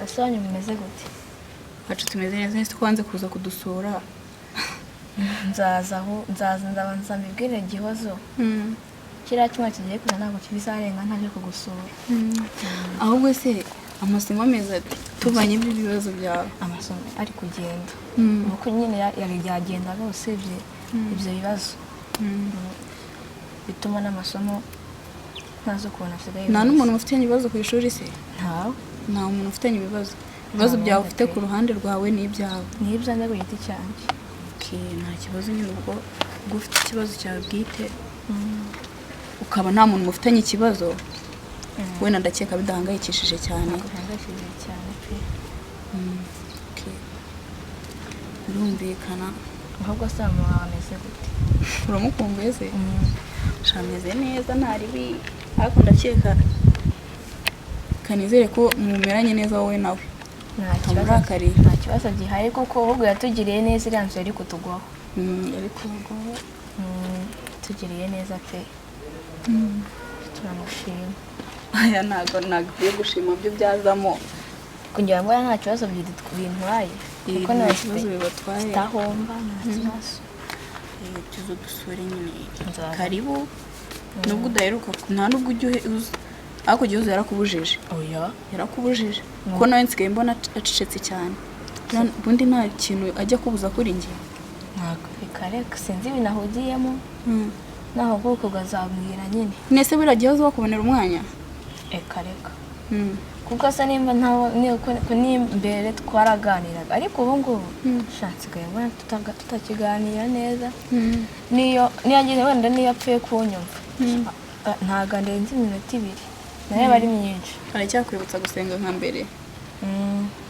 Ese wanyu mumeze gute? Wacu tumeze neza. Nese ko wanze kuza kudusura? Nzaza aho, nzaza, ndabanza mbibwire Gihozo. Kiriya cyumweru kigiye kuza ntabwo kibizarenga ntaje kugusura. Ahubwo se amasomo ameze ate, tuvanye ibibazo byawe? Amasomo ari kugenda nuko nyine yari yagendaga, usibye ibyo bibazo bituma n'amasomo ntazi ukuntu asigaye Nta ameze. n'umuntu mufitanye ibibazo ku ishuri se? Ntawe. Nta muntu ufitanye ibibazo? Ibibazo Nta byawe n'umwe ufite pe. ku ruhande rwawe ni ibyawe? Ni ibyanjye ku giti cyanjye. Okay, nta kibazo nyine. Ubwo ufite ikibazo cyawe bwite, ukaba nta muntu mufitanye ikibazo, wenda ndakeka bidahangayikishije cyane. Ntabwo bihangayikishije cyane pe. Okay. Birumvikana. Ahubwo se mama wawe ameze gute? Uramukumbuye se? Sha, ameze neza, nta ribi, ariko ndakeka kanizere ko mumeranye neza wowe nawe. Nta kibazo. Ntamurakariye. Nta kibazo gihari, kuko ahubwo yatugiriye neza, iriya nzu yari kutugwaho. Yari kugwaho. Tugiriye neza pe, turamushima. Aya, ntabwo ukwiye gushima, byo byazamo. Kugira ngo nta kibazo bintwaye kuko nta nta kibazo bibatwaye. Zitahomba, nta kibazo. Tuzo dusure nyine. Nzaza. Karibu, nubwo udaheruka, nta nubwo ujya uza, ariko Gihozo yarakubujije? Oya. Yarakubujije, kuko nawe nsigaye mbona acecetse cyane. Ubundi nta kintu ajya kubuza kuri njye. Ntabwo, reka reka, sinzi ibintu ahugiyemo, nahuguka ukazabwira nyine. Nese buriya Gihozo bakubonera umwanya? Reka reka, kuko se nimba ntawo n'imbere twaraganiraga, ariko ubu ngubu sha nsigaye mbona tutakiganira neza. Niyo ageze wenda, niyo apfuye kunyumva, ntabwo ndenze iminota 2, nayo aba ari myinshi. Aracyakwibutsa gusenga nka mbere? Mm.